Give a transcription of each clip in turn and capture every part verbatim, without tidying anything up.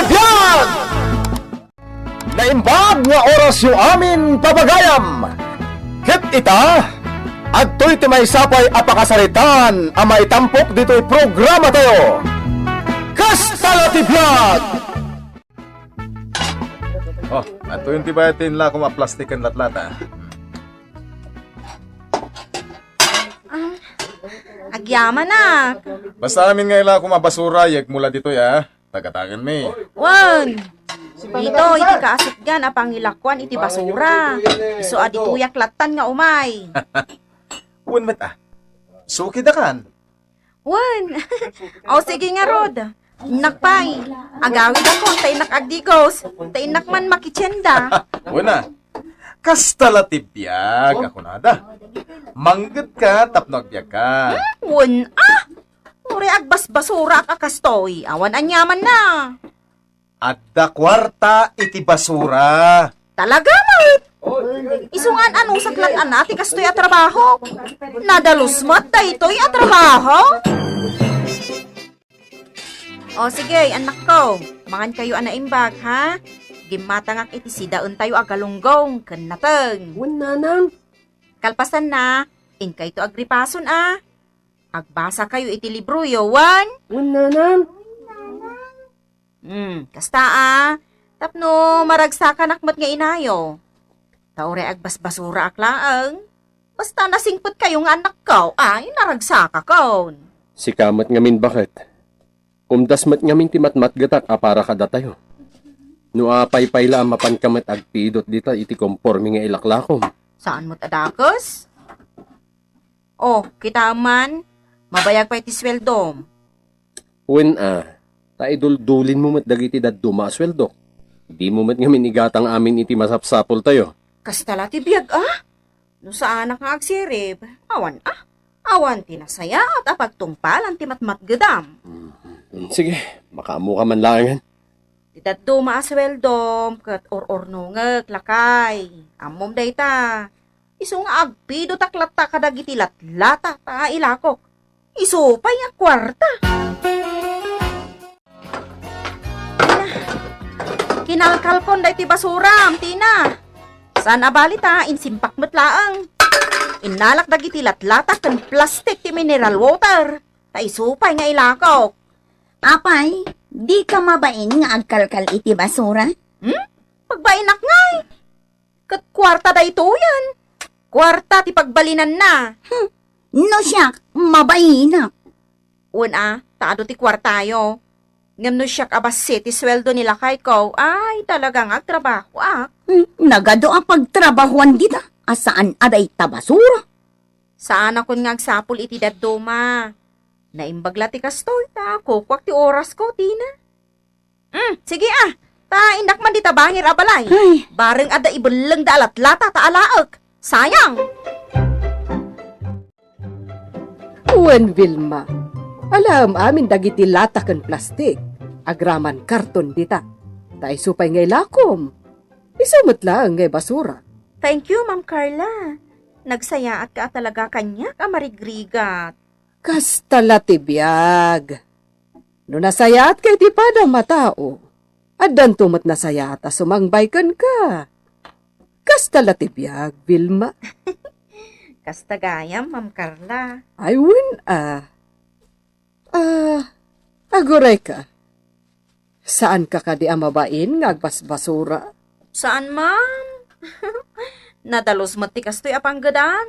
Biag! Naimbag nga orasyo amin pabagayam. Ket ita, adtoy ti maysa pay a pakasaritaan a maitampok ditoy programatayo. Kasta la ti biag! Oh, adtoy ti bayad ti inlakom a plastik ken latlata. Ah, agyamanak. Basta amin nga ilakom a basura, yegmo la ditoy, a. Tagatangenmi. Wen! Ditoy iti kaasitgan a pangilakuan iti basura. Isu a ditoyak lattan nga umay. Wen met, a. Sukidakan. Wen! O, sige ngarud. Innak pay. Agawidakon ta innak agdigos. Ta innak man makitienda. Wen, a. Kasta la ti biag a kunada. Manggedka tapno agbiagka. Hmm, wen, a. Uray agbasbasuraak a kastoy, awan aniamanna. Adda kuarta iti basura. Talaga met? Isu nga an-anusak lattan ti kastoy a trabaho. Nadalus met daytoy a trabaho. O sige, annakko, mangankayo a naimbag, ha? Gimmatangak iti sidaentayo a galunggong ken nateng. Wen, nanang. Kalpasanna, inkayto agripason, a. Agbasakayo iti libroyo, wen? Wen, nanang. Hmm, kasta, a. Tapno maragsakanak met nga inayo. Ta uray agbasbasuraak laeng. Basta nasingpetkayo nga annakko, ay, naragsakakon. Sika met ngamin, baket. Umdas met ngamin ti matmatgetak a para kadatayo. No apay pay la a mapanka met agpidot dita iti komporme nga ilaklakom. Saan met a dakes? O, kitaem man, mabayag pay ti sueldom. Wen, a, ta iduldulinmo met dagiti dadduma a sueldok. Dimo met ngamin igatang amin iti masapsapultayo. Kasta la ti biag, a? No saanak nga agsirib, awan, a? Awan ti nasayaat a pagtungpalan ti matmatgedam. Mm, sige, makaammoka man laengen. Ti dadduma a sueldom ket ur-urnongek, lakay. Ammom dayta. Isu nga agpidotak latta kadagiti latlata ta ilakok. Isu pay nga kuarta. Tina, kinalkalkon daytoy basuram, Tina. Saan a bali ta insimpak met laeng. Innalak dagiti latlata ken plastik ti mineral water. Ta isu pay nga ilakok. Apay, dika mabain nga agkalkal iti basura? Hmm? Pagbainnak ngay. Ket kuarta daytoyen. Kuarta ti pagbalinanna. Hmm. No siak, mabainak. Wen a, ta adu ti kuartayo. Ngem no siak a bassit ti sueldo ni lakayko, ay, talaga nga agtrabahoak. Hmm, nagadu a pagtrabahoan dita, a saan a dayta basura. Saanakon nga agsapul iti dadduma. Naimbag la ti kastoy, ta kukuak ti orasko, Tina. Hmm, sige a. Ta innak man dita bangir a balay. Ay. Bareng adda ibellengda a latlata ta alaek. Sayang! Wen, Vilma, alaem amin dagiti lata ken plastik. Agraman karton dita. Ta isu pay nga ilakom. Isu met laeng nga basura. Thank you, Ma'am Carla. Nagsayaatka a talaga kaniak a marigrigat. Kasta la ti biag. No nasayaatka iti padam a tao, addanto met nasayaat a sumangbay kenka. Kasta la ti biag, Vilma. Kasta gayam, Ma'am Carla. Ay, wen a. Ah, agurayka. Saanka kadi a mabain nga agbasbasura? Saan, ma'am. Nadalus met ti kastoy a panggedan.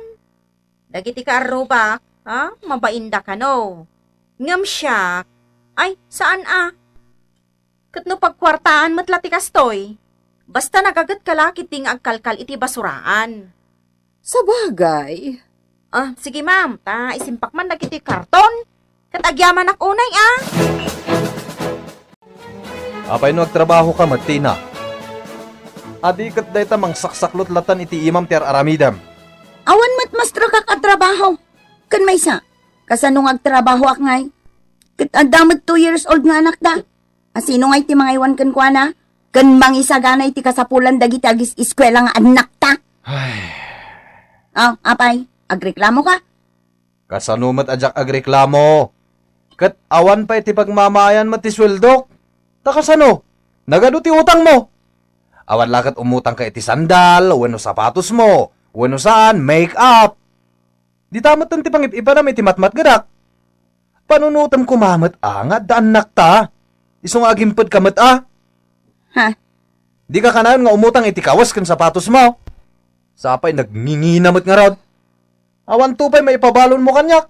Dagiti kaarrubak, ha? Mabainda kano. Ngem siak, ay, saan a. Ket no pagkuartaan met la ti kastoy, basta nagagetka la ketdi nga agkalkal iti basuraan. Sabagay. Ah, sige, ma'am, ta isimpak man dagiti karton. Ket agyamanak unay, a. Apay no agtrabahoka met, Tina? Adi ket dayta mangsaksaklot latan iti imam ti ar-aramidem. Awan met maestro kak a trabaho. Ken maysa, kasano nga agtrabahoak ngay? Ket adda met two years old nga anakda. A sino ngay ti mangaywan kenkuana? Ken mangisagana iti kasapulan dagiti agis-eskuela nga annakta? Ay. Oh, apay, agreklamoka? Kasano met a diak agreklamo? Ket awan pay ti pagmamaayan met ti sueldok. Ta kasano? Nagadu ti utangmo. Awan la ket umutangka iti sandal, wenno sapatosmo, wenno saan, make-up. Dita metten ti pangib-ibanam iti matmatgedak. Panunotem koma met a nga adda annakta. Isu nga agimpedka met a. Ha? Dika kanayon nga umutang iti kawes ken sapatosmo. Sapay nagngingina met ngarud. Awanto pay maipabalonmo kaniak.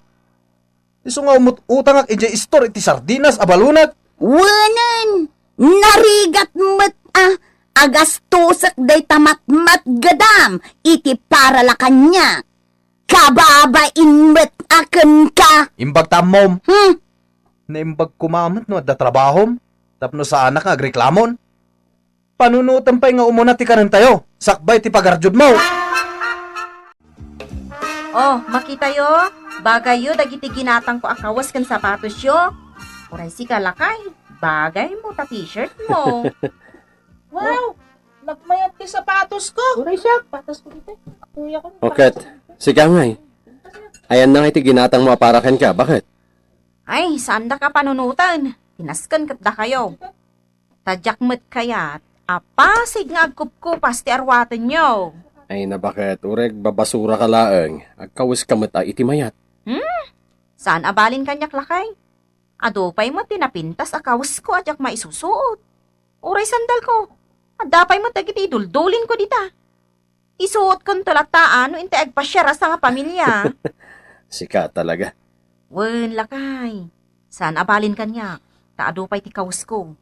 Isu nga umut-utangak idiay istor iti sardinas a balunek. Wenen, narigat met a agastosek dayta matmatgedam iti para la kaniak. Kababain met a kenka. Imbag ta ammom. Hmm? Naimbag koma met no adda trabahom tapno saanak nga agreklamon. Panunotem pay nga umuna ti kanentayo, sakbay ti pagarjudmo. Oh, makitayo, bagayyo dagiti ginatangko a kawes ken sapatosyo. Uray sika, lakay, bagaymo ta t-shirt mo. Wow! Nagmayat ti sapatosko. Uray siak. Sapatos ko dito. Kuya ko. Oket, sika ngay. Ayanna nga iti ginatangmo a para kenka, baket? Ay, saandak a panunoten. Tinasken ket dakayo. Ta diak met kayat a pasig nga agkupkupas ti arwatenyo. Ay, nabaket, uray agbabasuraka laeng, agkaweska met a iti mayat. Hmm? Saan a balin kaniak, lakay? Adu pay met ti napintas a kawesko a diak maisusuot. Uray sandalko, adda pay met dagiti iduldulinko dita. Isuotkonto latta no intay agpasiar a sangapamilia. Sika talaga. Wen, lakay. Saan a balin kaniak, ta adu pay ti kawesko.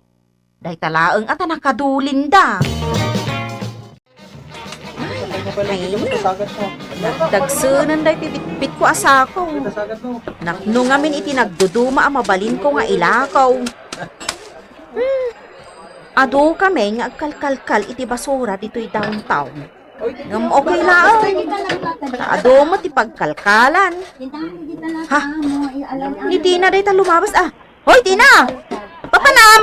Dayta laeng a ta nakadulinda. Ay, nagdagsenen daytoy bitbitko a sako. Napno ngamin iti nagduduma a mabalinko nga ilakaw. Hmm. Adu kami nga agkalkalkal iti basura ditoy downtown. Ngem okay laeng. Ta adu met ti pagkalkalan. Ha? Ni Tina dayta lumabas, ah. Hoy, Tina! Papanam!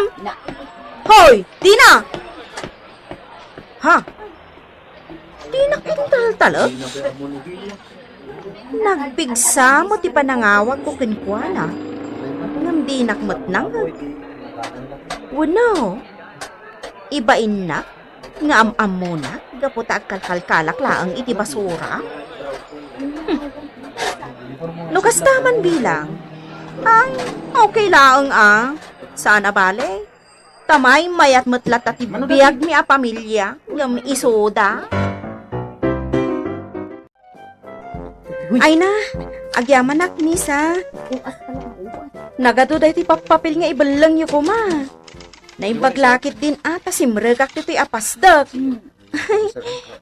Hoy, Tina! Ha? Dinak intaltalek? Nagpigsa mo ti panangawagko kenkuana, ngem dinak met nangngeg. Wenno, ibainnak nga am-ammonak gapu ta agkalkalkalak laeng iti basura? Hmm. No kasta man bilang, ay, okay laeng a. Saan a bale? Ta maymayat met latta ti biagmi a pamilia ngem isuda. Ay na, agyamanak, Nisa. Nagadu daytoy pappapil nga ibellengyo koma. Naimbag la ketdin a ta simrekak ditoy a pasdek.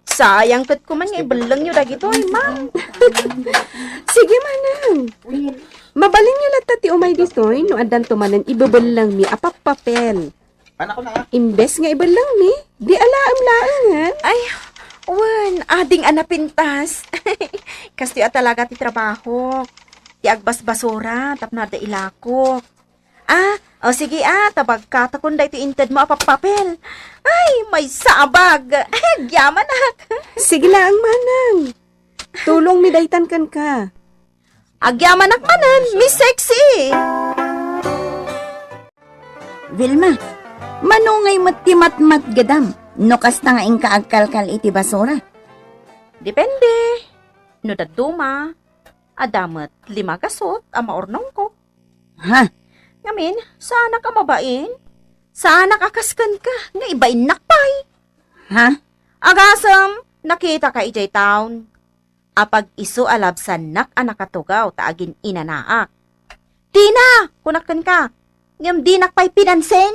Sayang ket koma nga ibellengyo dagitoy, ma'am. Sige, manang. Mabalinyo latta ti umay ditoy no addanto manen ibebellengmi a pappapel. Imbes nga ibellengmi, di alaem laengen. Ay, wen, ading a napintas. Kastoy a talaga ti trabaho. Ti agbasbasura, tapno adda ilakok. Ah, o sige, ah, ta bagkatakon daytoy intedmo a pappapel. Ay, maysa a bag. Ay, agyamanak. Sige laeng, manang. Tulongmi daytan kenka. Agyamanak manen, Miss Sexy. Vilma, mano ngay met ti matmatgedam no kasta nga inka agkalkal iti basura? Depende. No dadduma, adda met lima gasut a maurnongko. Ha? Ngamin, saanak a mabain? Saanak a kas kenka nga ibainnak pay? Ha? Agasem, nakitaka idiay town. Apag-isu a labsannak a nakatugaw ta agin-inanaak. Tina! Kunak kenka, ngem dinak pay pinansin?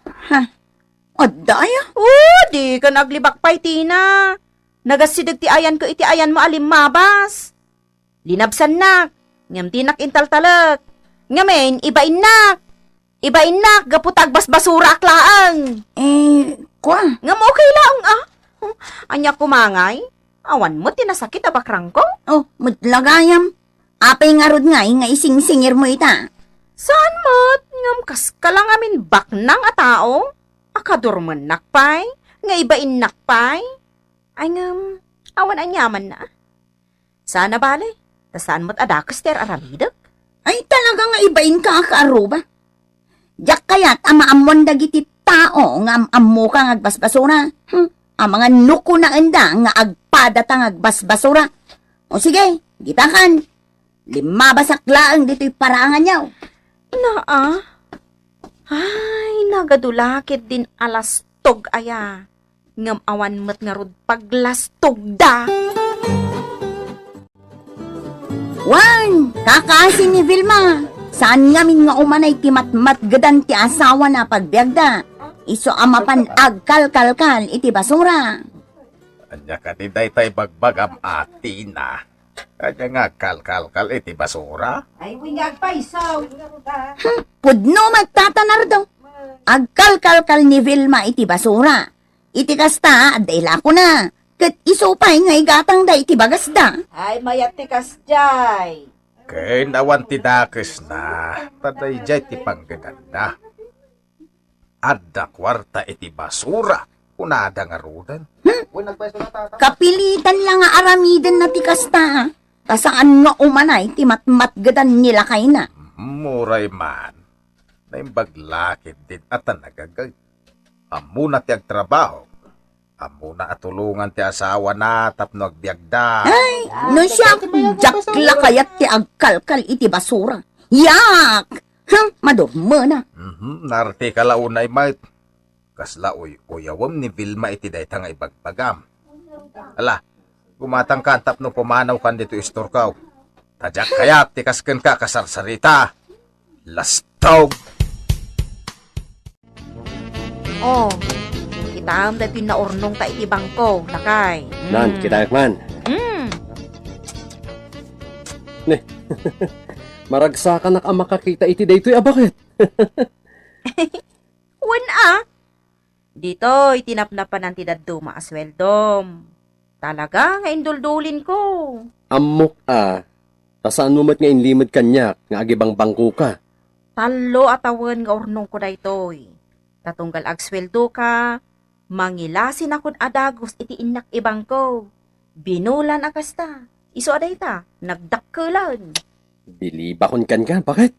Ha? Adda aya? O, diken aglibak pay, Tina. Nagassideg ti ayanko iti ayanmo a limmabas. Linabsannak, ngem dinak intaltalek. Ngamin, ibainnak. Ibainnak, gapu ta agbasbasuraak laeng. Eh, kua? Ngem okay laeng, ah. Ania koma ngay? Awan met ti nasakit a bakrangko? Oh, met la gayam. Apay ngarud ngay nga isingsingirmo ita? Saan met, ngem kaska la ngamin baknang a tao. Akadurmennak pay, nga ibainnak pay. Ay, ngem, awan aniamanna. Saan a bale, ta saan met a dakes ti ar-aramidek. Ay, talaga nga ibainka a kaaruba. Diak kayat a maammuan dagiti tao nga am-ammoka nga agbasbasura. Hmm, amangan no kunaenda nga agpadata nga agbasbasura. O sige, ditakan. Limmabasak laeng ditoy paraanganyo. Naa? Ay, nagadu la ketdin a lastog aya. Ngem awan met ngarud paglastogda. Wen, kakaasi ni Vilma. Saan ngamin nga umanay ti matmatgedan ti asawana a pagbiagda. Isu a mapan agkalkalkal iti basura. Ania kadi dayta ibagbagam, Tina? Ania nga agkalkalkal iti basura? Ay, wen nga agpayso. Hmm, pudno met, Tata Nardo. Agkalkalkal ni Vilma iti basura. Iti kasta, adda ilakona. Ket isu pay nga igatangda iti bagasda. Ay, mayat ti kasdiay. Ken awan ti dakesna, ta daydiay ti panggedanna. Adda kuarta iti basura, kunada ngaruden. Hmm? Kapilitan la nga aramidenna ti kasta, ta saan nga umanay ti matmatgedan ni lakayna. Hmm, uray man. Naimbag la ketdin a ta nagagayt. Ammona ti agtrabaho. Ammona a tulongan ti asawana tapno agbiagda. Ay, no siak, diak la kayat ti agkalkal iti basura. Yak! Hm, madurmena. Mhm, nartika la unay met. Kasla uy-uyawem ni Vilma iti dayta nga ibagbagam. Ala, gumatangkan tapno pumanawkan ditoy istorko. Ta diak kayat ti kas kenka a kasarsarita. Lastog! Oh, kitaem daytoy naurnongta iti bangko, lakay. Nan, mm, kitaek man. Mm. Ne, maragsakanak a makakita iti daytoy a baket. Wen a, ditoy ti napnapanan ti dadduma a sueldom. Talaga nga induldulinko. Ammok a, ta saanmo met nga inlimed kaniak nga agibangbangkoka. Tallo a tawen nga urnongko daytoy. Ta tunggal agsueldoka, mangilasinakon a dagus iti innak ibangko. Binulan a kasta. Isu a dayta, nagdakkelan. Bilibakon kenka, baket?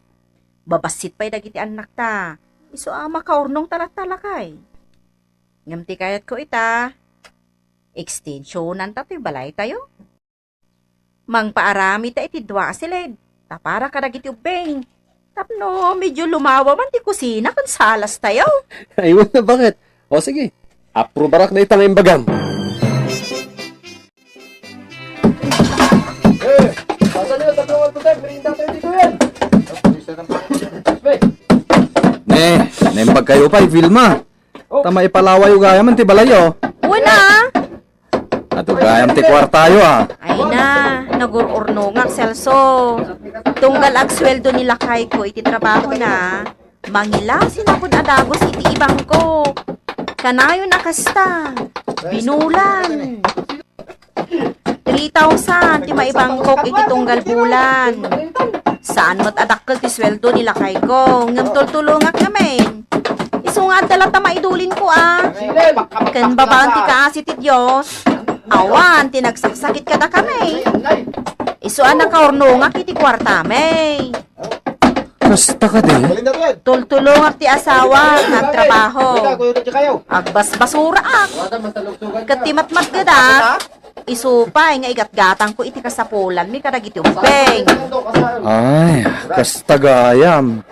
Babassit pay dagiti annakta. Isu a makaurnongta latta, lakay. Ngem ti kayatko ita, extensionanta toy balaytayo. Mangpaaramidta iti dua a silid, ta para kadagiti ubbing. Tapno medio lumawa man ti kusina ken salastayo. Ay, wen a, baket? O sige, aprobarak dayta nga imbagam. Eh, saan niyo tatlong alputay? Merienda tayo dito yan. Ne, naimbag kayo pay, Vilma. Ta maipalawayo gayam ti balayyo. Wen a. Adu gayam ti kuartayo a. Ay na, nagur-urnongak, Celso. Tunggal agsueldo ni lakayko iti trabahona, mangilasinakon a dagus iti ibangko. Kanayon a kasta, binulan. Three thousand ti maibangkok iti tunggal bulan. Saan met a dakkel ti sueldo ni lakayko, ngem tultulongak ngamin. Isu nga adda latta maidulinko a. Ken babaen ti kaasi ti Dios, awan ti nagsaksakit kadakami. Isu a nakaurnongak iti kuartami. Kasta kadi? Tultulongak ti asawa nga agtrabaho. Agbasbasuraak. Ket ti matmatgedak, isu pay nga igatgatangko iti kasapulanmi kadagiti ubbing. Ay, kasta gayam.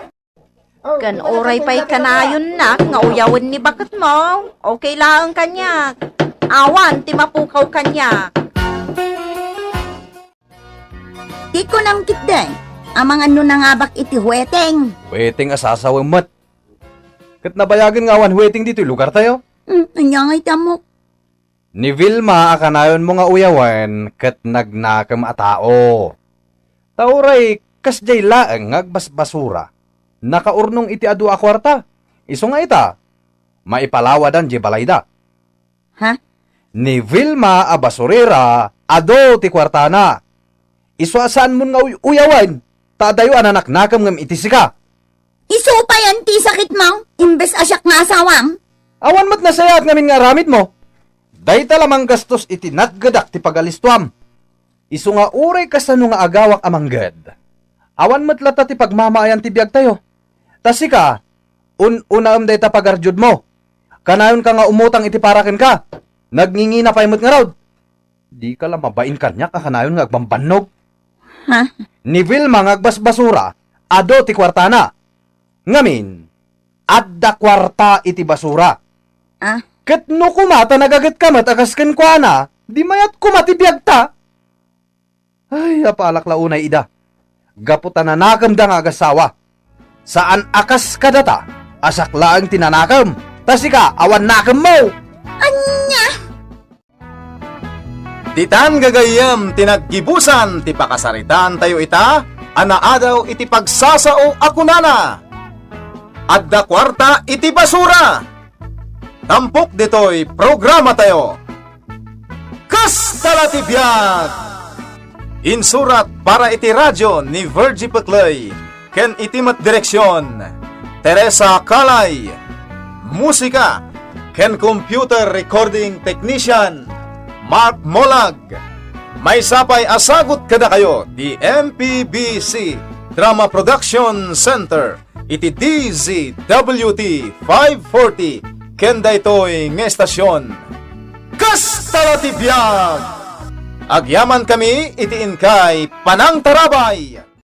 Ken uray pay kanayonnak nga uyawen ni baketmo, okay laeng kaniak. Awan ti mapukaw kaniak. Ti kunam ketdi, amangan no nangabak iti hueteng. Hueteng a sasawem met. Ket nabayagen nga awan hueteng ditoy lugartayo? Hmm, ania ngay ti ammok? Ni Vilma a kanayonmo nga uyawen ket nagnakem a tao. Ta uray kasdiay laeng nga agbasbasura, nakaurnong iti adu a kuarta. Isu nga ita, maipalawadan diay balayda. Ha? Ni Vilma a basurera, adu ti kuartana. Isu a saanmon nga uy-uyawen, ta adayo a nanaknakem ngem iti sika. Isu payen ti sakitmo, imbes a siak nga asawam? Awan met nasayaat ngamin nga aramidmo. Dayta la manggastos iti natgedak ti pagalistuam. Isu nga uray kasano nga agawak a mangged, awan met latta ti pagmamaayan ti biagtayo. Ta sika, un-unaem dayta pagardiodmo. Kanayonka nga umutang iti para kenka. Nagngingina pay met ngarud. Dika la mabain kaniak a kanayon nga agbambannog. Ha? Ni Vilma nga agbasbasura, adu ti kuartana. Ngamin, adda kuarta iti basura. Ah? Ket no koma ta nagagetka met a kas kenkuana, di mayat koma ti biagta. Ay, apalak la unay ida. Gapu ta nanakemda nga agassawa. Saan a kas kadata, a siak laeng ti nanakem, ta sika awan nakemmo. Ania? Ditan gagayyem ti naggibusan ti pakasaritaantayo ita a naadaw iti pagsasao a kunana, "Adda kuarta iti basura." Tampok ditoy programatayo. Kasta la ti biag! Insurat para iti radio ni Virgie Peclay ken iti met direksion, Teresa Calay. Musika ken computer recording technician, Mark Molag. Maysa pay a sagut kadakayo ti M P B C Drama Production Center iti D Z W T five forty ken daytoy nga estasion. Kasta la ti biag! Agyamankami iti inkay panangtarabay!